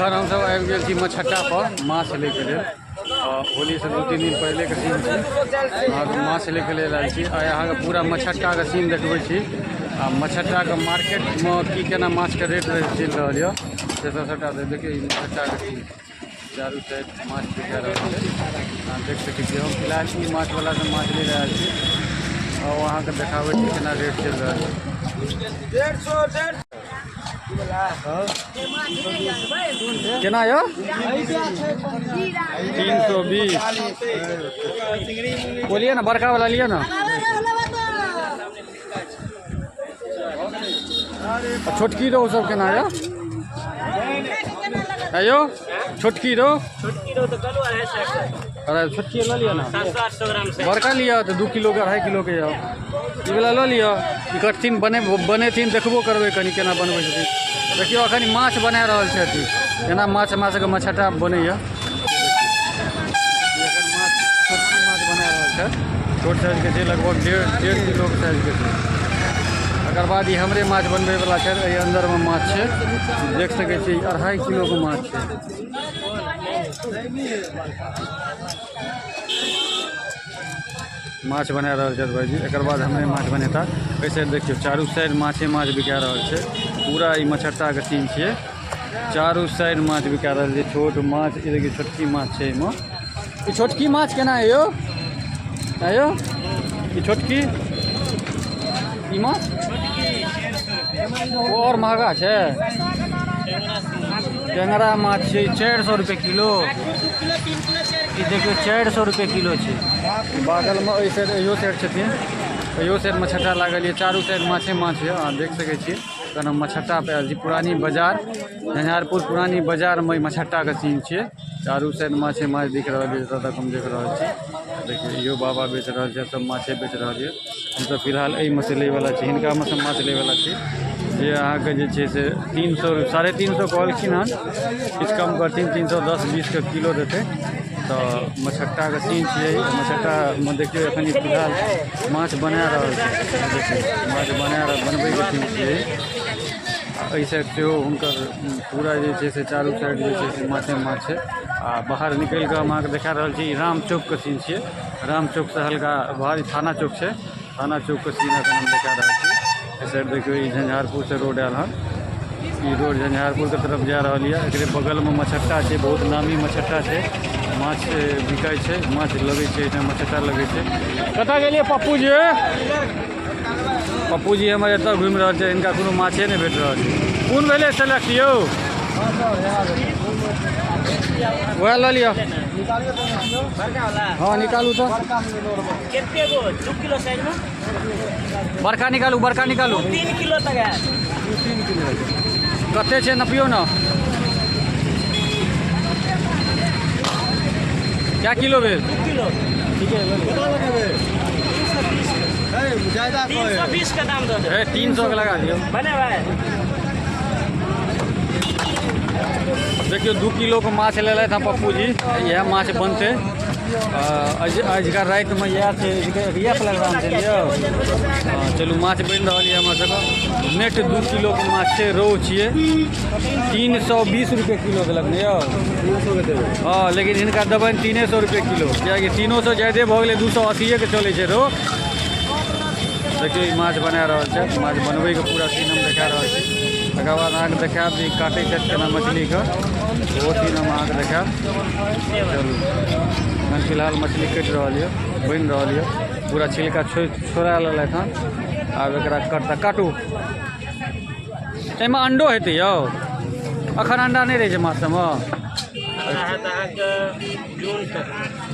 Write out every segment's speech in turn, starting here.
अखन हमसब आबि गेल छी मछहट्टा पर माछ लैके लेल। होलीसँ 2-3 दिन पहिलेके सीन छै। अहाँके माछ लैके लेल आयल छी। आइ अहाँके पूरा मछहट्टाके सीन देखबै छी आ मछहट्टाके मार्केटमे की केना माछके रेट चलि रहल यऽ से सब सबटा देखियौ। ई मछहट्टाके सीन चारू साइड माछ बिका रहल छै, अहाँ देख सकै छी। हम फिलहाल ई माछवलासँ माछ लै लए आयल छी आ अहाँके देखाबै छी केना रेट चलि रहल छै। केना यौ? 320। बोलिए ना, बड़का वाला लिअ ना। आ छोटकी रोहु सब केना यौ? आयो छोटकी रोहु? छोटकी रोहु तऽ कहलहुँ 250 के। अरे छोटकी लऽ लिअ ना। 700-800 ग्राम से। बड़का लिअ तऽ 2 किलो के 2.5 किलो के यौ। ई वला लऽ लिअ। ई कटथिन बनेथिन, देखबो करबै कनि केना बनबै छथिन। देखियौ अखन माछ बना रहल छथि। एना माछ हमरा सबके मछहट्टा बनैया। एखन माछ छोटकी माछ बना रहल छथि। छोट साइजके छै, लगभग डेढ़ किलोके साइजके छै। तकर बाद ई हमरे माछ बनबैवला छै। एहि अन्दरमे माछ छै, देख सकै छी, 2.5 किलोके माछ छै। माछ बना रहल छथि भाईजी। एकर बाद हमरे माछ बनेता। एहि साइड देखियौ, चारू साइड माछे माछ बिका रहल छै। पूरा ई मछहट्टाके सीन छियै। चारू साइड माछ बिका रहल छै, छोट माछ। ई देखियौ छोटकी माछ छै एहिमे। ई छोटकी माछ केना है यौ? आयौ ई छोटकी ई माछ ओ आओर महगा छै। टेंगरा माछ छै 400 रुपए किलो। ई देखियौ 400 रुपए किलो छै। बगलमे एहि साइड इहो साइड छथिन, इहो साइड मछहट्टा लागल यऽ। चारू साइड माछे माछ यऽ, अहाँ देख सकै छी। तहन हम मछहट्टा पे आयल छी। पुरानी बाजार झंझारपुर पुरानी बाजारमे ई मछहट्टाके सीन छियै। चारू साइड माछे माछ दिख रहल यऽ, जतऽ तक हम देख रहल छी। देखियौ इहो बाबा बेच रहल छै, सब माछे बेच रहल यऽ। हमसब फिलहाल एहिमे से लैवला छी, हिनकामे से माछ लैवला छी। जे अहाँके जे छै से 300 350 कहलखिन हन, किछु कम करथिन, 310-20 के किलो देतै। तऽ मछहट्टाके सीन छियै। मछहट्टामे देखियौ एखन ई फिलहाल माछ बना रहल छै। देखियौ माछ बना रहल, बनबैके सीन छियै। एहि साइड सेहो हुनकर पूरा जे छै से चारू साइड जे छै से माछे माछ छै। आ बाहर निकलि कऽ हम अहाँके देखा रहल छी, ई राम चौकके सीन छियै। राम चौकसँ हल्का बाहर ई थाना चौक छै। थाना चौकके सीन एखन हम देखा रहल छी। एहि साइड देखियौ ई झंझारपुरसँ रोड आयल हन। ई रोड झंझारपुरके तरफ जा रहल यऽ। एकरे बगलमे मछहट्टा छै, बहुत नामी मछहट्टा छै। माछ बिकाइ छै, माछ लगै छै एहिठाम, मछहट्टा लगै छै। कतऽ गेलियै पप्पू जी? पप्पू जी हमर एतऽ घुमि रहल छै, हिनका कोनो माछे नहि भेट रहल छै। कोन भेलै सेलेक्ट यौ? वएह लऽ लिअ। हँ निकालू तऽ। कते गो? 2 किलो साइजमे। बड़का निकालू, बड़का निकालू। 3 किलो तक आयत। 3 किलो कते छै नपियौ ने। क्या किलो भेल? 2 किलो। ठीक है। 320 के दाम दऽ देब। 300 के लगा दियौ। बनेबै। देखियौ 2 किलो के माछ लेलथि हँ पप्पू जी। इएह माछ बनतै अजुका रातिमे। इएह छै, इएह प्रोग्राम छै यौ। हँ चलू, माछ बनि रहल यऽ हमर सबके। नेट 2 किलोके माछ छै, रोहु छियै। 320 रुपए किलो देलक ने यौ? हँ, लेकिन हिनका देबनि 300 रुपए किलो, किएकि 300 जादे भऽ गेलै, 280 के चलै छै रोहु। देखियौ ई माछ बना रहल छै। माछ बनबैके पूरा सीन हम देखा रहल छी। तकर बाद अहाँके देखायब जे ई काटै छथि केना मछलीके, ओहो सीन हम अहाँके देखायब। चलू, एखन फिलहाल मछली कटि रहल यऽ, बनि रहल यऽ। पूरा छिलका छोड़ा लेलथि हन, आब एकरा कटता। काटू। एहिमे अंडो हेतै यौ? अखन अंडा नहि रहै छै माछ सबमे। हैत अहाँके जून तक।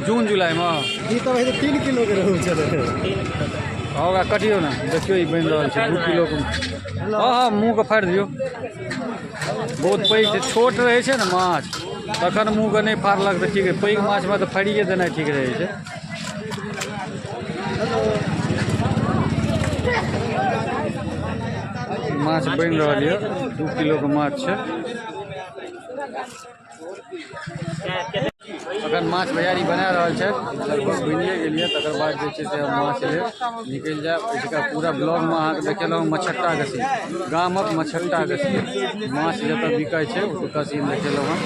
जून जुलाइमे। ई तऽ हेतै 3 किलो के रहू छलै। 3 किलो तक। हँ, ओकरा कटियौ ने। देखियौ ई बनि रहल छै 2 किलोके। हँ हँ, मुँहके फाड़ि दियौ। बहुत पैघ छै। छोट रहै छै ने माछ तखन मुँहके नहि फाड़लक तऽ ठीक। पैघ माछमे तऽ फाड़िए देनाइ ठीक रहै छै। माछ बनि रहल यऽ, 2 किलोके माछ छै। अखन माछ भैयारी बना रहल छथि, लगभग बनिए गेल यऽ। तकर बाद जे छै से हम माछ लेब निकलि जायब। एहिठिका पूरा ब्लॉगमे अहाँके देखेलहुँ मछट्टाके सीन, गामक मछट्टाके सीन, माछ जतऽ बिकाइ छै ओतुका सीन देखेलहुँ हँ।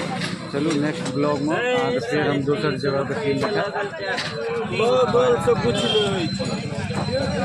चलू नेक्स्ट ब्लॉगमे अहाँके फेर हम दोसर जगहके सीन देखायब। बगल से कुछ नहि होइ छै।